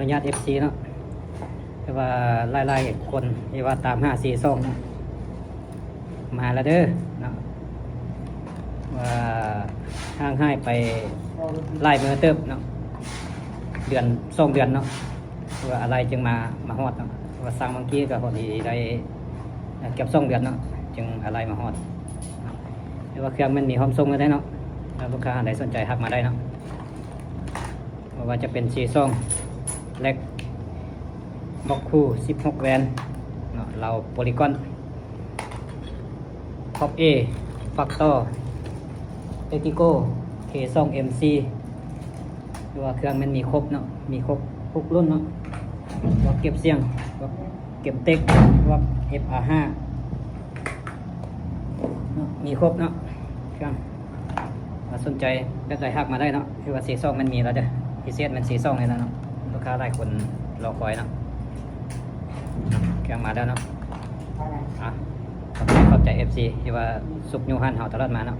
ອະນຸຍາດເອັຟຊີເນາະ ແຕ່ວ່າຫຼາຍໆຄົນທີ່ວ່າຕາມຫາເຊຊອງເນາະ ມາແລ້ວເດີເນາະ ວ່າຫ່າງຫາຍໄປຫຼາຍມື້ເຕີບເນາະ ເດືອນສອງເດືອນເນາະ ວ່າອາໄຫຼ່ຈຶ່ງມາ ມາຮອດເນາະ ວ່າສັ່ງເມື່ອກີ້ກໍພໍດີໄດ້ເກືອບສອງເດືອນເນາະ ຈຶ່ງອາໄຫຼ່ມາຮອດ ແຕ່ວ່າເຄື່ອງມັນມີພ້ອມສົ່ງຢູ່ເດ້ເນາະ ຖ້າລູກຄ້າທ່ານໃດສົນໃຈທັກມາໄດ້ເນາະ. ບໍ່ວ່າຈະເປັນເຊຊອງ ແລັກ ບັອກຄູ ສິບຫົກແວນເນາະ ເລົາໂປລີກອນ ທັອບເອ ແຟັກເຕີ ແທັກຕິໂກ ເຄສອງເອັມຊີ ຄືວ່າເຄື່ອງມັນມີຄົບເນາະ ມີຄົບທຸກລຸ້ນເນາະ ພວກເກັບສຽງ ພວກເກັບເຕັກ ພວກເອັຟອາຫ້າ ເນາະ ມີຄົບເນາະ ເຄື່ອງ ຖ້າສົນໃຈແບບໃດທັກມາໄດ້ເນາະ ຄືວ່າເຊຊອງມັນມີແລ້ວເດີ ພິເສດແມ່ນເຊຊອງນີ້ແຫຼະເນາະ ລູກຄ້າຫຼາຍຄົນລໍຄອຍເນາະ ເຄື່ອງມາແລ້ວເນາະ ອ່ະ ຂອບໃຈ ຂອບໃຈເອັຟຊີທີ່ວ່າຊຸກຍູ້ຮ້ານເຮົາຕະຫຼອດມາເນາະ.